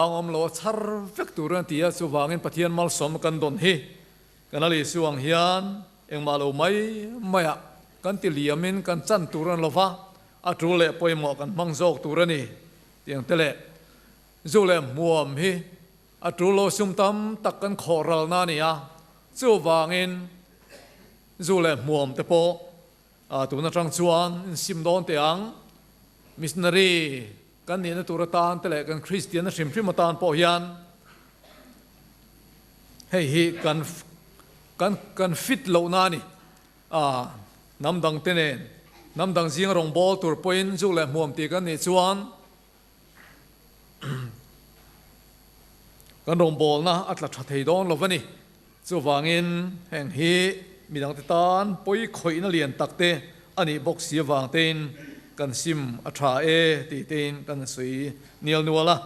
Ang awm lo a chhar vek tur a ti a, chuvangin Pathian malsawm kan dawn hi kan a Lisu ang hian engmah lo mai maiah kan ti liamin kan chan tur a ni lova, a tul leh pawimawh kan hmang zawk tur a ni tiang te leh zu leh hmuam hi a tul lo sum tam tak kan khawh ralna a ni a, chuvangin zu leh hmuam te pawh tun atang chuan insim dawn teh ang. Missionary kan nihna tur atan te leh kan Kristianna hrim hrim atan pawh hian hei hi kan kan kan fit lohna a ni. Hnam dang te nen hnam dang zinga rawngbâwl tur pawhin zu leh hmuam tih kan nih chuan kan rawngbâwlna a tla tha thei dawn lo va ni. Chuvangin heng hi midangte tan pawi khawihna lian tak te a nih bawk si avang tein kan sim a tha e tih tein kan sawi nial nual a.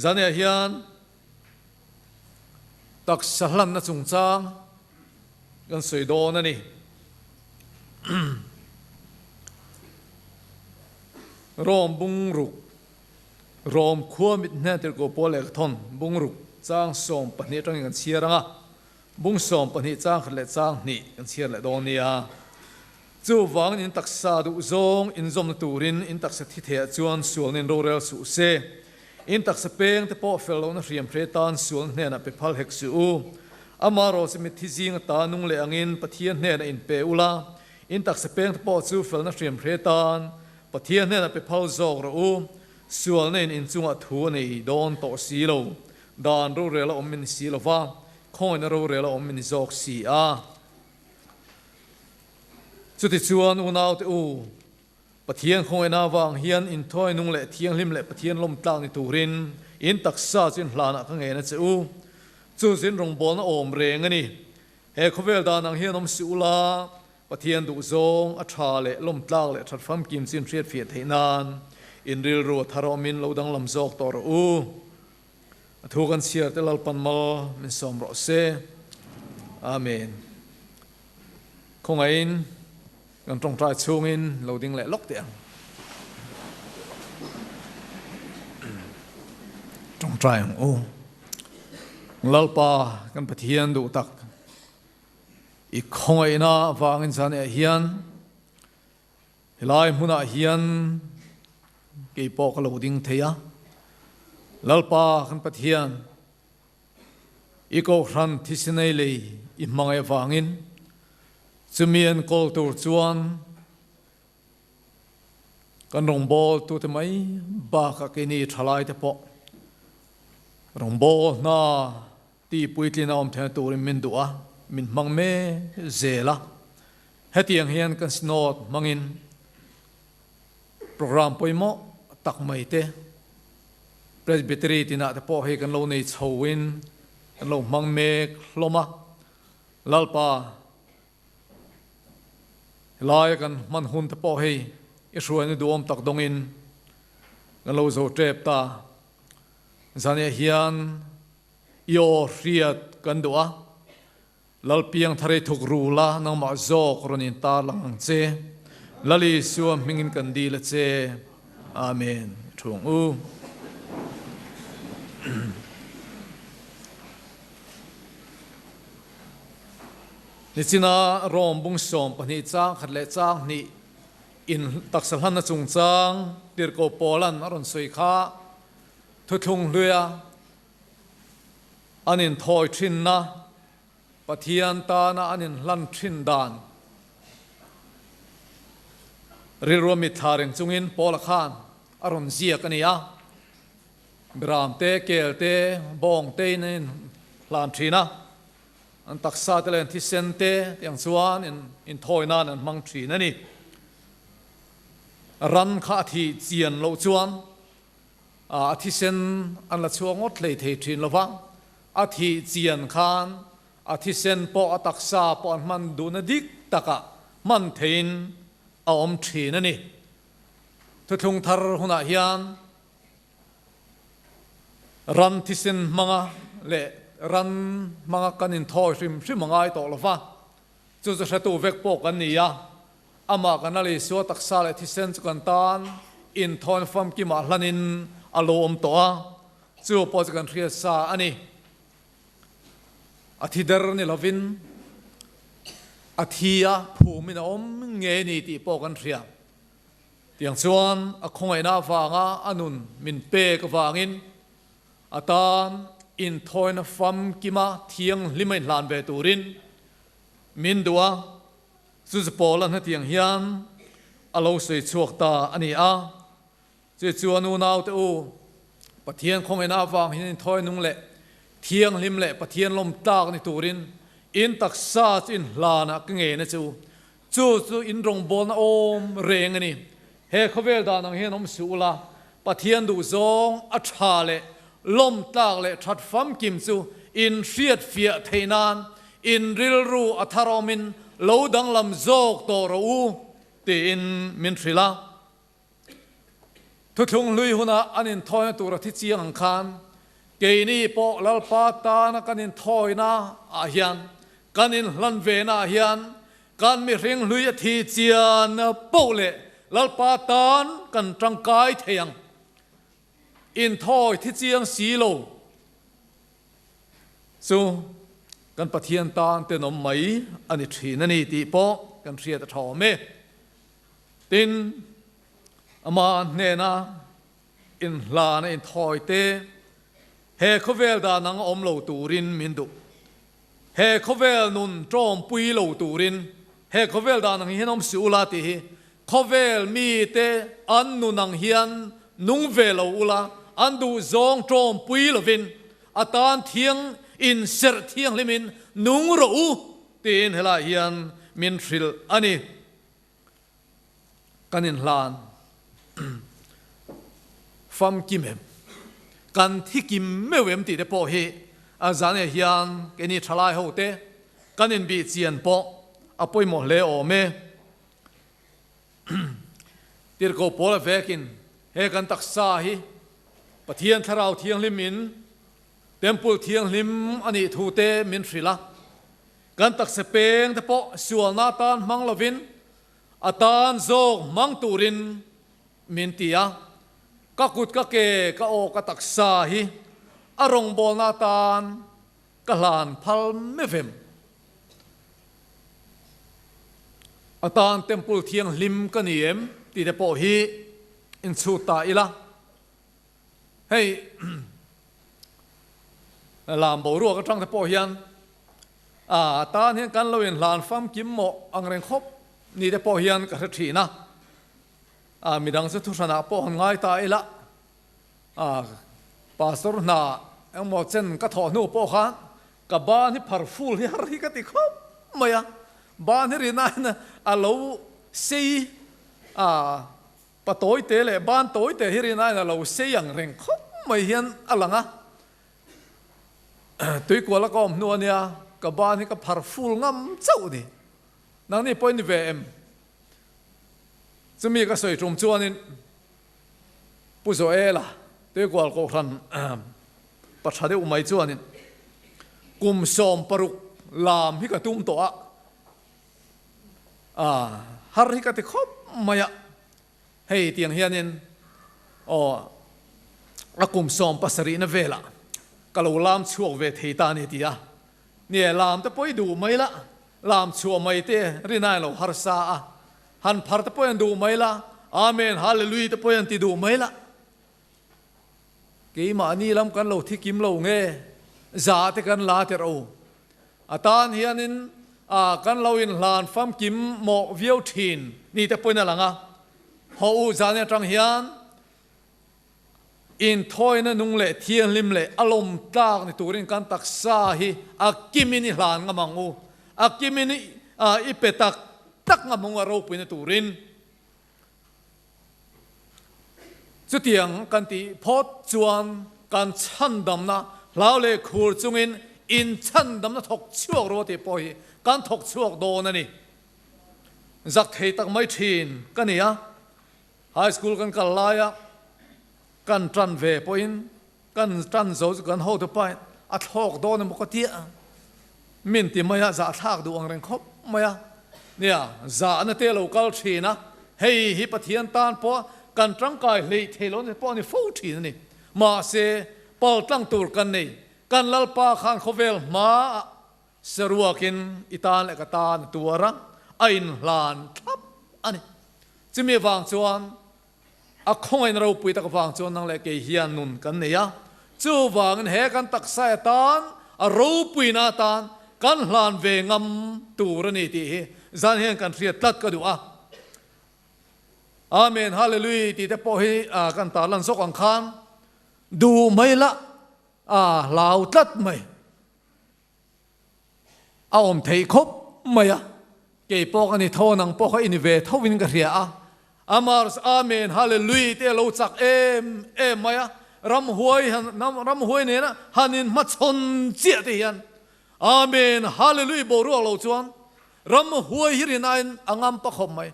Zaniah hian taksa hlanna chungchang kan sawi dawn a ni. Rom bungruk Rom khua mit hnen tirhkoh pawl leh ka thawn bungruk chang 12 atangin kan chhiar ang a, bung 12 chang khat leh chang hnih kan chhiar leh dawn nia. Chuvangin in taksa duh zawng inzawmna turin in taksa thi theiah chuan sualna in rorel suh se. In taksa peng te pawh fel lohna hriam hre tan sualna hnenah pe phal hek suh u. Amaherawhchu mitthi zing ata nung leh angin Pathian hnenah in pe ula, in taksa peng te pawh chu felna hriam hre tan Pathian hnenah pe phal zawk rawh u, sualna in inchungah thu a nei dawn tawh si lo, dan rorel a awm min si lo va, khawngaihna rorel a awm min zawk si a. Chutichuan unaute u, Pathian khawngaihna avang hian inthawi nung leh thianghlim leh Pathian lawmtlak ni turin in taksa chu in hlanah ka ngen a che u. Chu zin rawngbawlna awm reng a ni. He khawvel dan ang hian awm si ula, Pathian duhzawng a tha leh lawmtlak leh that famkim chin hriatfiah theih nan in rilru a thar awmin lo danglam zawk tawh rawh u. A thu kan chhiar te Lalpan mal min sawm rawh se. Amen. Khawngaihin kan tawngtai chhungin lo ding leh lawk teh ang. Tawngtai ang u. Lalpa kan Pathian duh tak I khawngaihna avangin zan ah hian helai hmunah hian kei pawh ka lo ding thei a. Lalpa kan Pathian, i Kohhran thisinei lei i hmangaih avangin chumi an kawl tur chuan kan rawngbâwl tute mai bakah keini thalaite pawh rawngbâwl hna Tih puitlin a awm theihna turin min duh a, min hmang mek zel a. Hetiang hian kan Synod hmangin programme pawimawh tak mai te Presbytery tinah te pawh hei kan lo nei chhoin kan lo hmang mek hlawm a. Lalpa helaia kan hman hun te pawh hei i hruaina duhawm tak dawngin kan lo zo tep ta. Zaniah hian i aw hriat kan duh a, Lalpiang thar i thuk ru la, nangmah zawk rawn in tarlang ang che. Lal Isua hmingin kan dil a che. Amen. I thu ang u. Nichina Rom bung 12 chang khat leh chang hnih in taksa hlanna chungchang Tirhkoh Paulan a rawn sawi kha Thuthlung hluia an inthawi thinna, Pathian tana an inhlan thin dan rilrua mitthla reng chungin Paula khan a rawn ziak a ni a. Biram te, kel te, bawng tein an inhlan thin a, an taksa te leh an thisen te tiang chuan inthawi nan an hmang thin a ni. Ran kha a thih chian loh chuan A thisen an la chhuak ngawt hlei thei thin lo va, a thih chian khan a thisen pawh a taksa pawh an hman duhna dik takah hman theiin a awm thin a ni. Thuthlung thar hunah hian ran thisen hmanga leh ran hmanga kan inthawi hrim hrim a ngai tawh lo va, chu chu hretu vek pawh kan ni a. Amah kan a Isua taksa leh thisen chu kan tan inthawn famkimah hlanin a lo awm tawh a. Chu pawh chu kan hriat sa a ni. A thi der ni lovin a thi a phumin a awm ngei ni tih pawh kan hria. Tiang chuan a khawngaihna avanga a nun min pek avangin a tan inthawina famkima thianghlim a inhlan ve turin min duh a, chu chu Paula hnatiang hian a lo sawi chhuak ta a ni a. Chu chuan unaute u, Pathian khawngaihna avang hian inthawi nung leh thianghlim leh Pathian lawm tlak ni turin in taksa chu in hlanah ka ngen a che u. Chu chu in rawngbawlna awm reng a ni. He khawvel dan ang hian awm suh ula, Pathian duhzawng a tha leh lawm tlak leh that famkim chu in hriatfiah theih nan in rilru a thar awmin lo danglam zawk tawh rawh u, tiin min hrilh a. Thuthlung hlui huna an inthawina tur a thi chiang ang khan, keini pawh Lalpa tana kan inthawina ah hian, kan inhlan vena ah hian, kan mihring hlui a thi chian poh leh Lalpa tan kan tangkai thei ang. Inthawi thi chiang si lo chu kan Pathian tan tenawm mai a ni thin a ni tih pawh kan hriat a tha awm e. Tin, amah hnena inhlan a inthawi te, he khawvel dan ang awm lo turin min duh. He khawvel nun tawmpui lo turin he khawvel dan ang hian awm si ula tih hi khawvel mite an nun ang hian nung ve lo ula, an duhzawng tawmpui lovin a tan thiang inserh thianghlimin nung rawh u tiin helaiah hian min hrilh a ni. Kan inhlan famkim em? Kan thikim meuh em tih te pawh hi a zan ah hian keini thalai ho te kan inbih chian pawh a pawimawh hle awm e. Tirhkoh pawl a vekin he kan taksa hi Pathian Thlarau Thianghlim in Temple thianghlim a nih thu te min hrilh a. Kan taksa peng te pawh sualna atan hmang lovin a tan zawk hmang turin min ti a. Ka kut ka ke ka aw ka taksa hi a rawngbawlna atan ka hlan phal mevem. A tan temple thianghlim ka ni em tih te pawh hi inchhut ta ila. Hei lam boruak atang te pawh hian a tan hian kan lo inhlan famkim mawh ang reng khawp ni te pawh hian ka hre thin a, a midang chu thuhranah pawh han ngai ta ila a pastor hna engmaw chen ka thawh hnu pawh khan ka ban hi phar ful hi har hi ka ti khawp mai a, ban hi rinain a lo sei a. Pa tawite leh ban tawite hi rin aiin a lo sei ang reng khawp mai hian a lang a. Tuikual a ka awm hnu ania, ka ban hi ka phar ful ngam chauh a ni. Nangni pawh i ni ve em? Chumi ka sawi tum chuanin Pu Joela Tuikual Kohhran pa tha deuh mai chuanin kum 16 lam hi ka tum tawh a, A har hi ka ti khawp mai a, hei tiang hianin aw a kum 17 na velah ka lo lam chhuak ve thei ta a ni ti a, nie lam te pawh i duh mai la, lam chhuah mai te rinai lo harsa a, han phar te pawh i an duh mai la, Amen Hallelui te pawh i an ti duh mai la, keimahni lam kan lo thikim lo nge za te kan la tirh o. A tan hianin a kan lo inhlan famkim mawh viau thin ni te pawhin a lang a, haw u zan atang hian inthawina nung leh thianghlim leh a lawm tlak ni turin kan taksa hi a kimin i hlan ngam ang u, a kimin i pe tak tak ngam ang u a ropuina turin. Chutiang kan tih phawt chuan kan chhandamna hlau leh khur chungin inchhandamna thawk chhuak rawh tih pawh hi kan thawk chhuak dawn a ni. Zak thei tak mai thin ka ni a, high school kan kal laia kan tan ve pawhin kan tan zo chu kan hotu pahin a thlawk dawn emaw ka tia min ti mai a, zahthlak duh ang reng khawp mai a. Nia, zahna te lo kal thin a, hei hi Pathian tan pawh kan tangkai hleih thei lo pawh a ni fo thin a ni. Mahse, pal tlang tur kan nei. Kan Lalpa khan khawvel hmaah saruakin i tan leh ka tan a tuar a, a inhlan thlap a ni. Chumi avang chuan a khawngaihna ropui tak avang chuan nang leh kei hian nun kan nei a, chuvangin he kan taksa atan a ropuina atan kan hlan ve ngam tur a ni tih hi zan hian kan hriat tlat ka duh a. Amen Hallelui tih te pawh hi kan tarlan zawk ang khan duh mai la a hlau tlat mai. A awm theih khawp mai a, kei pawh ka ni tho a, nang pawh kha i ni ve tho in ka hria a. Amars Amen Hallelui te a lo chak em em mai a, ramhuai han ramhuai nena han in hmachhawn chiah te hian Amen Hallelui boruak lo chuan ramhuai hi rin aiin a ngam pa khawp mai.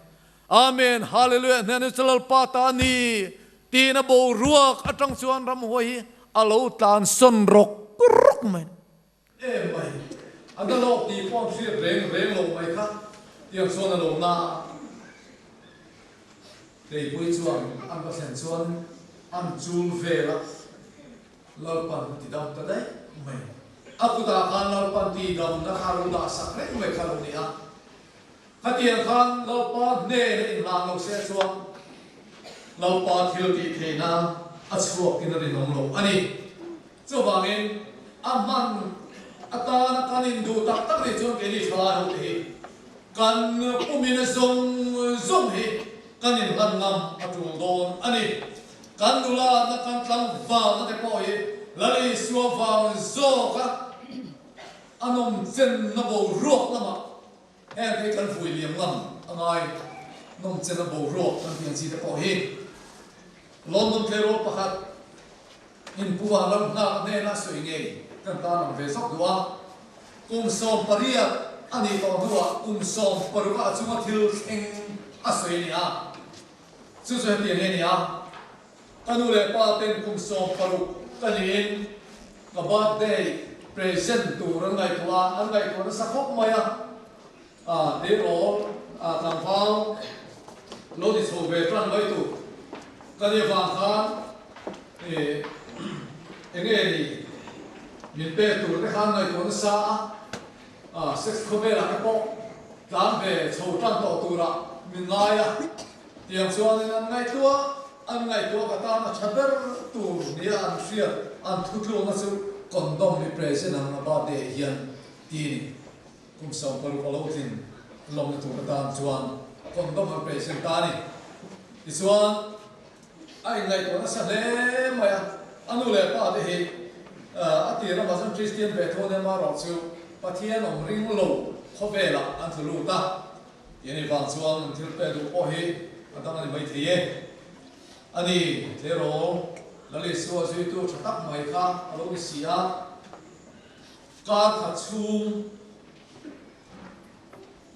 Amen Hallelujah hnena chu Lalpa ta a ni tiin a boruak atang chuan ramhuai hi a lo tlansawn rawk rawk mai. Em mai, a na lawk tih pawh an hriat reng reng lo mai kha tiang chuan a lo na a. Tleipui chuan an va thlen chuan an chul vel a, Lalpan ti dam ta daih mai. A kutah khan Lalpan ti damna kha a lo dah sak reng mai kha a lo ni a. Khatiang khan Lalpa hnena inhlan lo se chuan Lalpa thil tih theihna a chhuakin a rinawm lo a ni. Chuvangin, a hman atana kan induh tak tak nih chuan keini thalai hote hi kan pumina zawng zawng hi kan inhlan ngam a tul dawn a ni. Kan nula na kan tlangvalna te pawh hi Lal Isua vang zawka a nawmchenna boruak lamah heng te hi kan vui liam ngam a ngai. Nawmchenna boruak kan tih ang chi te pawh hi London tleirawl pakhat Inpuan ram nghak hnena sawi ngei kan tan ang ve zawk duh a, kum 18 a nih tawh hnuah kum 16 a chunga thil thleng a sawi a ni a. Chu chu hetiang hi a ni a, ka nu leh pa ten kum 16 ka niin ka birthday present tur an ngaihtuah a, an ngaihtuah nasa khawp mai a, tleirawl tlangval lo ti chho ve tan mai tur ka nih avang khan eng nge ni min pek tur te khan ngaihtuah nasa a, sex khawvelah te pawh tlan ve chho tan tawh turah min ngai a, tiang chuanin an ngaihtuah an ngaihtuah ka tan a tha ber tur nia an hriat an thutlukna chu condom hi present ang a birthday hian ti a ni. Kum 16 a lo tlin lawmna tur atan chuan condom an present ta a ni. Tichuan, a inngaihtuah nasa hle mai a, a nu leh pa te hi a tir ramah chuan Kristian ve tho ania marawh chu Pathian awm ring lo khawvelah an tlu lut a, tih a nih vang chuan an thil pek duh pawh hi a dang a ni mai thei e. A ni, tleirawl Lal Isua zuitu tha tak mai kha a lo ni si a. Kar khat chhung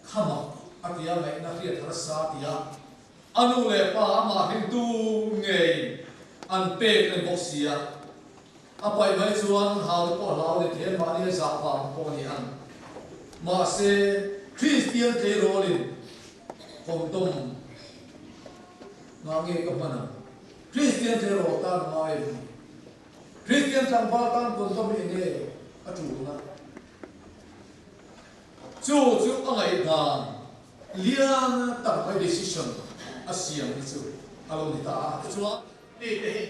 khamak a ti a, ngaihna hriat harsa a ti a, a nu leh pa amah hringtu ngei an pek reng bawk si a, a paih mai chuan an hau te pawh a hlau a ni thei, anmahni a zah vang pawh a ni ang. Mahse, Kristian tleirawlin condom ngah nge ka hman ang? Kristian tleirawl tan a ngai em ni? Kristian tlangval tan condom hi enge a tulna? Chu chu a ngaihdan lian tak mai decision a siam hi chu a lo ni ta a. Tichuan, tih te hi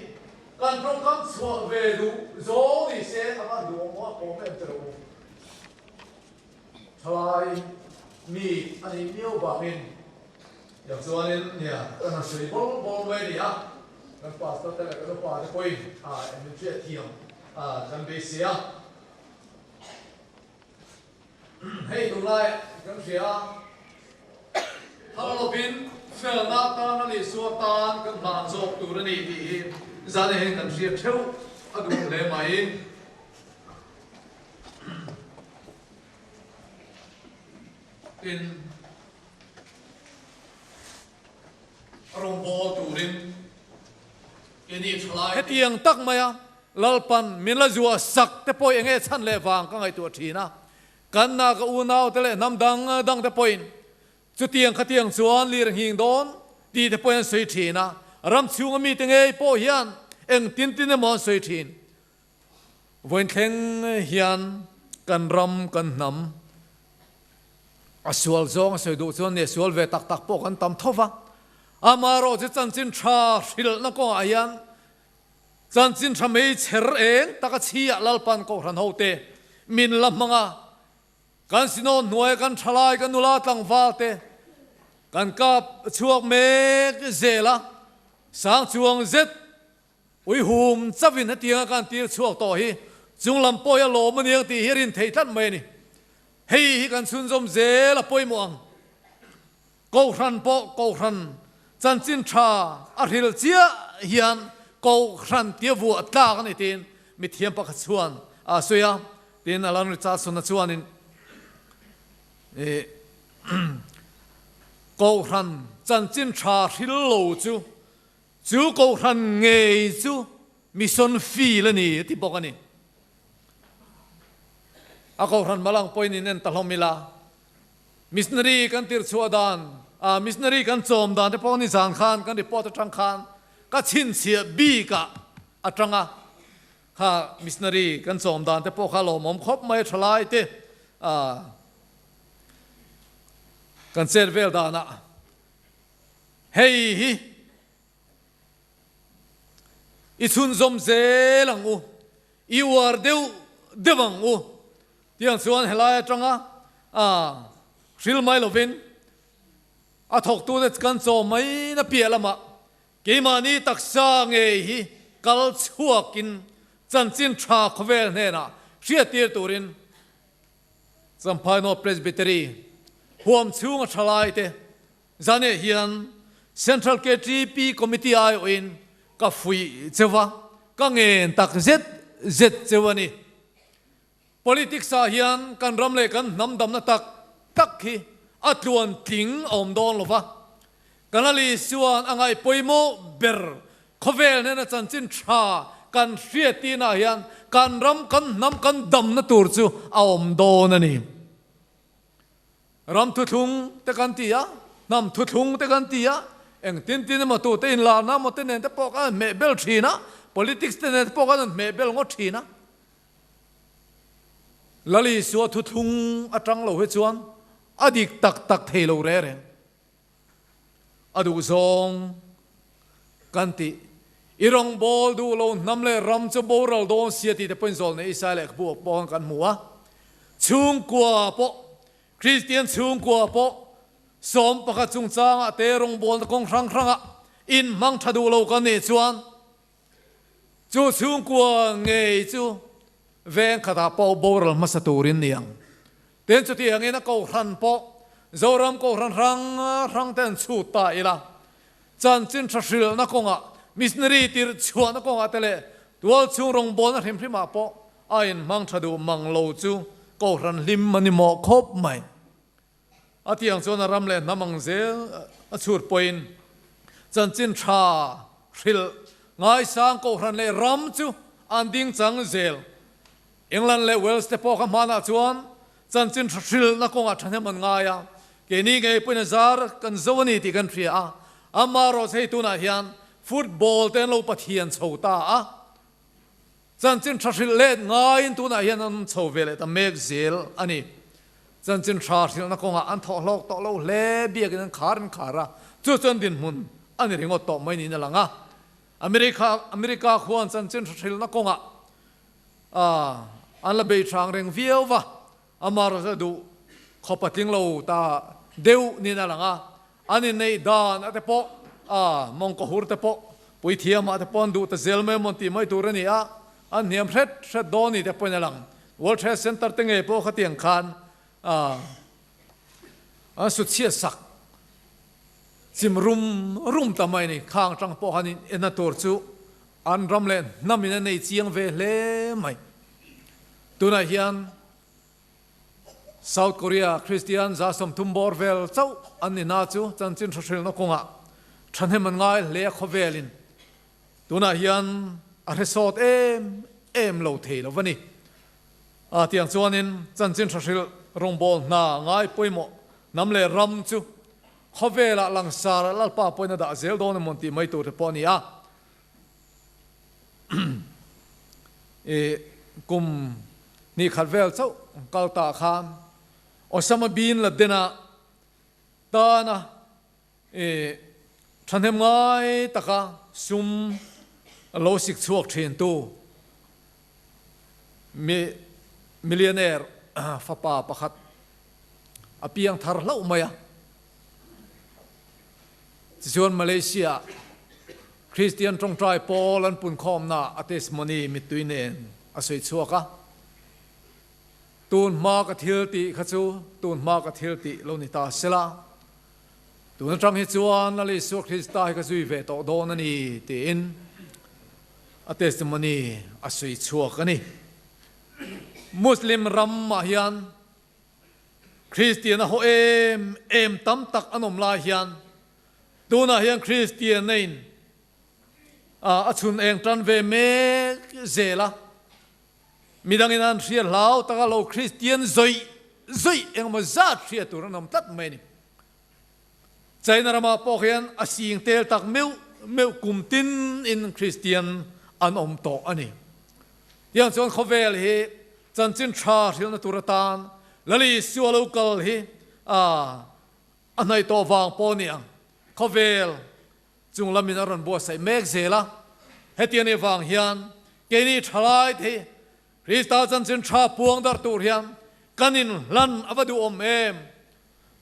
kan tawngkam chhuah ve duh zawng ni se a van duh awm a awm em te lo. Thalai mi a nih miau vangin tiang chuanin nia kan han sawi bawl bawl mai a ni a, kan pastor te leh kan upa te pawhin min hriat thiam kan beisei a. Hei tunlai kan hria a, thar lovin felna tan a nih chu atan kan hlan zawk tur a ni tih hi zan hian kan hriat theuh a duh hle mai. Tin, rawngbawl turin keini thalai. Hetiang tak maia Lalpan min la zuah sak te pawh enge chhan leh vang ka ngaihtuah thin a, kan na ka unau te leh hnam dang dang te pawhin chutiang khatiang chuan lir nghing dawn tih te pawhin an sawi thin a, ram chhunga mite ngei pawh hian engtin tin emaw an sawi thin. Vawiin thleng hian kan ram kan hnam a sual zawng a sawi duh chuan nia sual ve tak tak pawh kan tam tho va. Amaherawhchu chanchin tha hrilhna kawngah hian chanchin tha mei chher eng taka chhiah Lalpan Kohhran hote min la hmang a. Kan sinawn hnuaia kan thalai kan nula tlangval te kan kap chhuak mek zel a, sang chuang zet ui hum chauhin hetianga kan tir chhuak tawh hi chunglam pawh hi a lawm aniang tih hi a rin thei tlat mai a ni. Hei hi kan chhunzawm zel a pawimawh ang. Kohhran pawh Kohhran chanchin tha a hril chiah hian Kohhran tia vuah tlak a ni tiin mithiam pakhat chuan a sawi a, tin Alan Richardson-a chuanin Kohhran chanchin tha hril lo chu chu Kohhran ngei chu mission field a ni a ti bawk a ni. A Kohhran hmalang pawhin in en ta hlawm ila. Missionary kan tirh chhuah dan, ah missionary kan chawm dan te pawh nizan khan kan report atang khan ka chhinchhiah bik ah atang a, kha missionary kan chawm dan te pawh kha lawmawm khawp mai a thalai te ah kan chet vel dan ah hei hi i chhunzawm zel ang u, i uar deuh deuh ang u. Tiang chuan helai atanga hril mai lovin a thawktute kan chaw mai na piah lamah keimahni taksa ngei hi kal chhuakin chanchin tha khawvel hnenah hriattir turin Champhai North Presbytery huam chhunga thalaite Zaneh hian Central KTP Committee aiawhin ka fuih cheu a, ka ngen tak zet zet cheu a ni. Politics ah hian kan ram leh kan hnam damna tak tak hi a tluan tling a awm dawn lo va, kan Ali chuan a ngaih pawimawh ber khawvel nena chanchin tha kan hriat tinah hian kan ram kan hnam kan damna tur chu a awm dawn a ni. Ram thuthlung te kan ti a, hnam thuthlung te kan ti a, engtin tin emaw tute inlarna emaw te nen te pawh kan han hmehbel thin a, politics te nen te pawh kan han hmehbel ngawt thin a. Lal Isua thuthlung atang lo hi chuan a dik tak tak thei lo reh reng. A duh zawng kan tih. I rawngbâwl duh lo hnam leh ram chu boral dawn sia tih te pawhin zawlnei Isaiah lehkhabu ah pawh kan hmu a. Chhungkua pawh, Kristian chhungkua pawh 11 chungchangah te rawngbâwlna kawng hrang hrangah inhmang tha duh lo kan nih chuan Chu chhungkua ngei chu veng khatah pawh boral hmasa turin ni ang. Tin, chuti angin a kohhran pawh Zoram kohhran hrang hrang te an chhut ta ila. Chanchin tha hrilhna kawngah, missionary tirh chhuahna kawngah te leh tualchhung rawngbawlna hrim hrimah pawh a inhmang tha duh mang lo chu kohhran hlim a ni mawh khawp mai. A ti ang chuan a ram leh hnam ang zel a chhut pawhin chanchin tha hrilh ngaisang kohhran leh ram chu an ding chang zel. England leh Wales te pawh kha hmanah chuan chanchin tha hrilhna kawngah thahnem an ngai a, keini ngei pawhin a zar kan zo a ni tih kan hria a, amaherawhchu hei tunah hian football te an lo pathian chho ta a, Chanchin tha hrilh let ngaiin tunah hian an chho ve leh ta mek zel a ni. Chanchin tha hrilhna kawngah an thawh hlawk tawh lo hle biakin an khar an khar a, chu chuan dinhmun a ni ringawt tawh mai niin a lang a. America America khuan chanchin tha hrilhna kawngah an la bei hrang reng viau va, amaherawhchu a duh khawp a tling lo ta deuh niin a lang a. An inneih dan a te pawh, a mawngkaw hur te pawh, puithiamah te pawh an duh ta zel mai emaw tih mai tur a ni a, an hniam hret hret dawn ni te pawhin a lang. World Trade Center te ngei pawh khatiang khan an su chhiat sak chim rum rum ta mai a ni. Khang atang pawh khan inenna tur chu an ram leh hnamin a nei chiang ve hle mai. Tunah hian South Korea Kristian 30 bawr vel chauh an ni na chu chanchin hrilhna kawngah thahnem an ngai hle a khawvelin tunah hian a hresawt em em lo thei lo va ni. A tiang chuanin chanchin hrilh rawngbâwl hna ngai pawimawh hnam leh ram chu khawvelah langsar a Lalpa pawhin a dah zel dawn emaw tih mai tur te pawh a ni a. Kum hnih khat vel chauh kal ta khan Osama bin Laden-a tana thahnem ngai taka sum lo sik chhuak thintu millionaire fapa pakhat a piang thar hlauh mai a. Tichuan Malaysia-ah Kristian tawngtai pawl an punkhawmnaah a testimony mittui nen a sawi chhuak a, Tun hma ka thil tih kha chu tun hma ka thil tih lo ni ta sela, tun atang hi chuan Lal Isua Krista hi ka zui ve tawh dawn a ni tiin a testimony a sawi chhuak a ni. Muslim ramah hian Kristian a haw em em tam tak an awm lai hian tunah hian Kristian a in a chhun eng tan ve mek zel a, midangin an hria hlau taka lo Kristian zawih zawih engemaw zat hria tur an awm tlat mai a ni. China ramah pawh hian a sing tel tak meuh meuh kum tin in Kristian an awm tawh a ni. Tiang chuan khawvel hi Chanchin tha hrilhna tur atan Lal Isua lo kal hi a hnaih tawh vang pawh a ni ang. Khawvel chung lamin a rawn buatsaih mek zel a. Hetiang nih vang hian keini thalai te hi Krista chanchin tha puang darh tur hian kan inhlan a va duhawm em?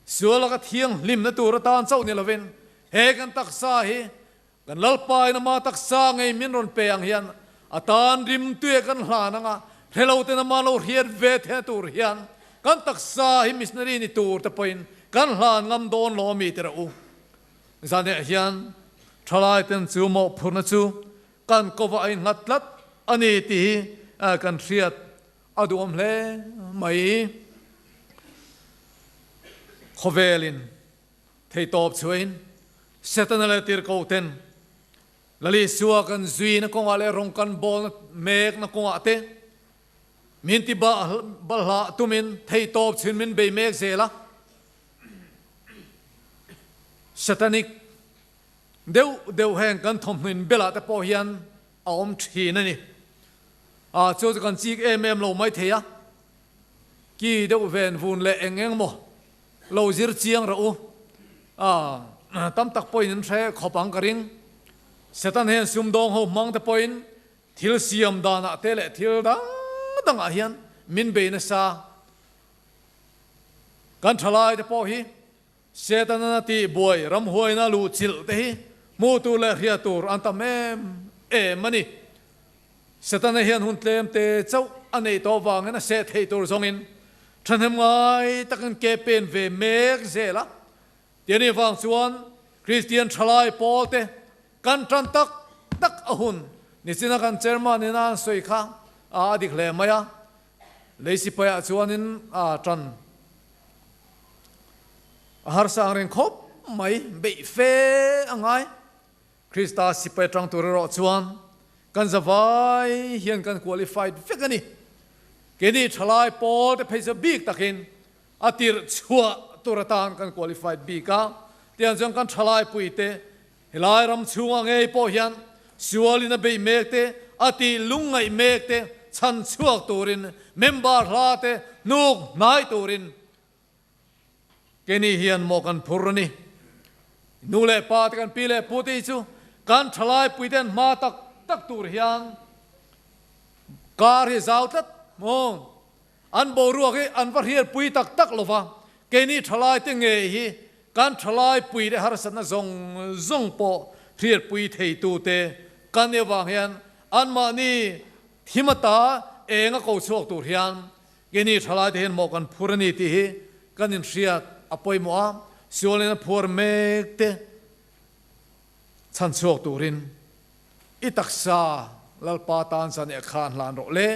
Sual laka thianghlimna tur atan chauh ni lovin he kan taksa hi Kan Lalpa in ama taksa ngei min rawn pe ang hian a tan rimtuia kan hlan anga hrelo ten ama lo hriat ve theihna tur hian kan taksa hi missionary ni tur te pawhin kan hlan ngam dawn lo ami ti rawh u. Zaneh hian thalai ten chu mawhphurhna chu kan kova a innghat tlat a ni tih hi kan hriat a duhawm hle mai. Khawvelin Theitawp chuain Setana leh tirhkohten Lal Isua kan zuina kawngah leh rawng kan bawlna mekna kawngah te min ti balhlah tumin theitawp chhin min bei mek zel a. Satanic deuh deuh heng kan thawmhnaw inbelah te pawh hian a awm thin a ni. A chu chu kan chik em em lo mai thei a, ki deuh ven vun leh eng eng maw Lo zir chiang rawh u. A tam tak pawhin an hre khawp ang ka ring. Satan hian sumdawng ho hmang te pawhin thil siam danah te leh thil dang dangah hian min bei nasa. Kan thalai te pawh hi Satan-a tih buai ramhuaina luh chilh te hi hmuh tur leh hriat tur an tam em em a ni. Setana hian hun tlem te chauh a neih tawh vangin a seh theih tur zawngin thahnem ngai takin ke pen ve mek zel a. Tiani vang chuan Kristian thalai pawl te kan tan tak tak a hun nichina kan chairman in a an sawi kha a dik hle mai a. Lei sipai ah chuanin a tan a harsa ang reng khawp mai beih fe a ngai. Krista sipai tang tur erawh chuan kan zavai hian kan qualified vek a ni. Keini thalai pawl te phei chu bik takin a tirh chhuah tur atan kan qualified bik a, tiang chuan kan thalai pui te helai ram chhunga ngei pawh hian sualin a beih mek te, a tih lungngaih mek te chhan chhuak turin member hla te hnuk hnai turin Keini hian maw kan phur a ni. Nu leh pa te kan pi leh pu te hi chu kan thalai pui te an hma tak tak tur hian kar hi zau tlat maw. An boruak hi an va hriat pui tak tak lo va, keini thalai te ngei hi kan thalai pui te harsatna zawng zawng pawh hriat pui thei tu te kan nih avang hian anmahni thim ata eng a ko chhuak tur hian Keini thalaite hian mawh kan phur a ni tih hi kan inhriat a pawimawh a, sualin a phuar mek te chhan chhuak turin i taksa Lalpa tan zan eh khan hlan rawh le.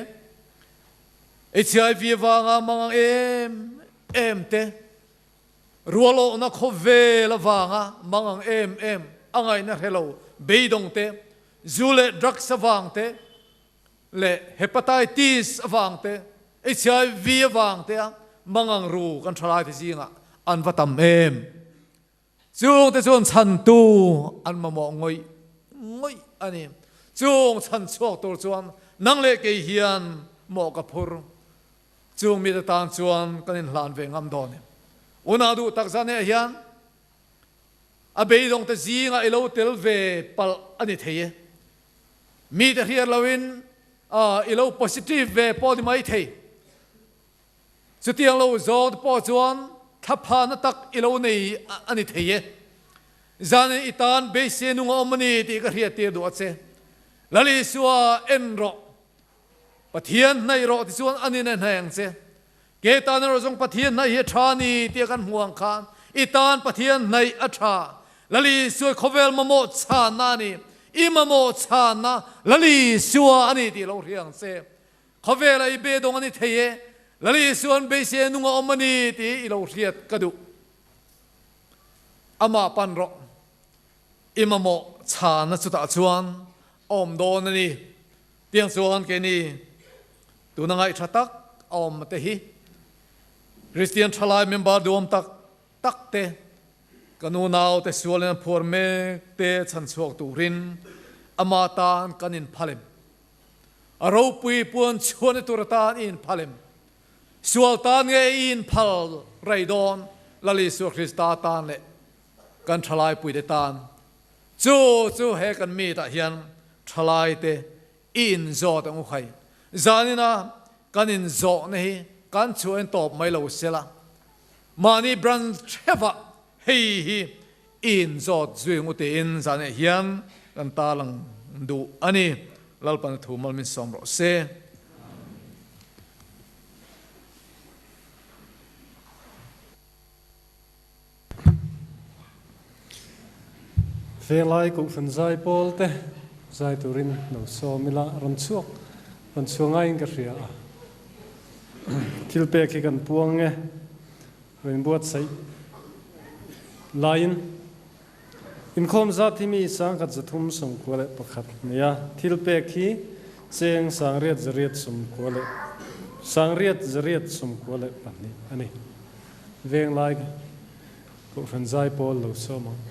HIV avanga mangang em em te, rualawhna khawvel avanga mangang em em a ngaihna hre lo beidawng te, zu leh drugs avang te, leh hepatitis avang te, HIV avang te a mangang ru kan thalai te zingah an va tam em. Chung te chuan chhantu an mamawh ngawih ngawih a ni. Chung chhan chhuak tur chuan nang leh kei hian mawh ka phur. Chung mite tan chuan kan inhlan ve ngam dawn em? Unau duh tak zan ah hian a beidawngte zingah i lo tel ve palh a ni thei e. Mite hriat loin i lo positive ve pawh ni mai thei. Chutiang lo zawng te pawh chuan thlaphana tak i lo nei a ni thei e. Zanin i tan beisei nung a awm a ni tih ka hriattir duh a che. Lal Isua en rawh. Pathian hnaih rawh ti chuan a nin a hnaih ang che. Ke tan erawh zawng Pathian hnaih hi a tha a ni tia kan hmuh ang khan i tan Pathian hnaih a tha. Lal Isua khawvel mamawh chhanna a ni. I mamawh chhanna Lal Isua a ni tih lo hria ang che. Khawvela i bedawng a ni thei e, Lal Isua'n beisei a nung a awm a ni tih i lo hriat ka duh. Amah pan rawh, i mamawh chhana chutah chuan a awm dawn a ni. Tiang chuan keini tuna ngaihṭha tak a awm te hi Kristian ṭhalai member duhawm tak tak te, ka nu naute sualin an phuar mek te chhanchhuak turin ama tan kan inphal em? A ropui puan chhuahna tur atan i inphal em? Sual tan nge i inphal rei dawn? Lal Isua Krista tan leh kan thalaipuite tan. Chu chu he kan meet-ah hian thalaite i inzawt ang u khai. Zanina kan inzawhna hi kan chhuah en tawp mai lo sela, mahni branch theuhah hei hi I inzawt zui ngu tiin zanah hian kan tarlang duh a ni. Lalpan a thu mal min sawm rawh se. Venglai Kohhran zai pawl te zai turin lo sawm ila rawn chhuak rawn chhuah ngaiin ka hria a. Thil pek hi kan puang e. Rawn buatsaih laiin inkhawm zat hi mi 1391 nia thil pek hi cheng 6892 a ni. Venglai Kohhran zai pawl lo sawm ang.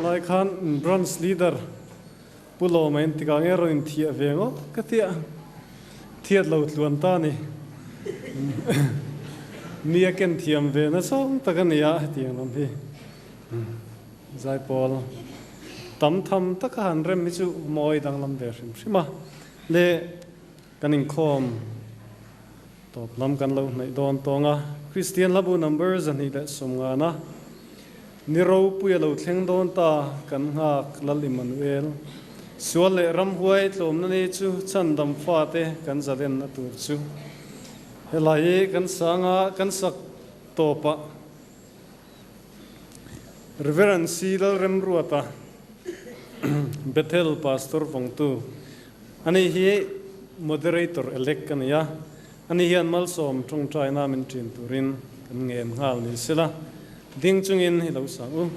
Lai khan branch leader Pu Lawma in tikah nge rawn inthiah ve ngawt ka tia. Thiat lo tluan ta ni. Mi a ken thiam ve na zawng tak a nia hetiang lam hi. Zaipawl tam tham taka han rem hi chu mawi danglam ve hrim hrim a. Le kan inkhawm tawp lam kan lo hnaih dawn tawng a. Kristian hlabu number 250 Ni ropui a lo thleng dawn ta kan nghak Lal Immanuel. Sual leh ramhuai tlawmna ni chu chhandam fate kan zalenna tur chu. Helai hi kan sanga kan sak tawpah Reverend C. Lalremruata, Bethel Pastor vawngtu, ani hi Moderator elect a ni a, ani hian malsawm tawngtaina min ṭin turin kan ngen nghal ni sela, ding chungin hi lo sang u.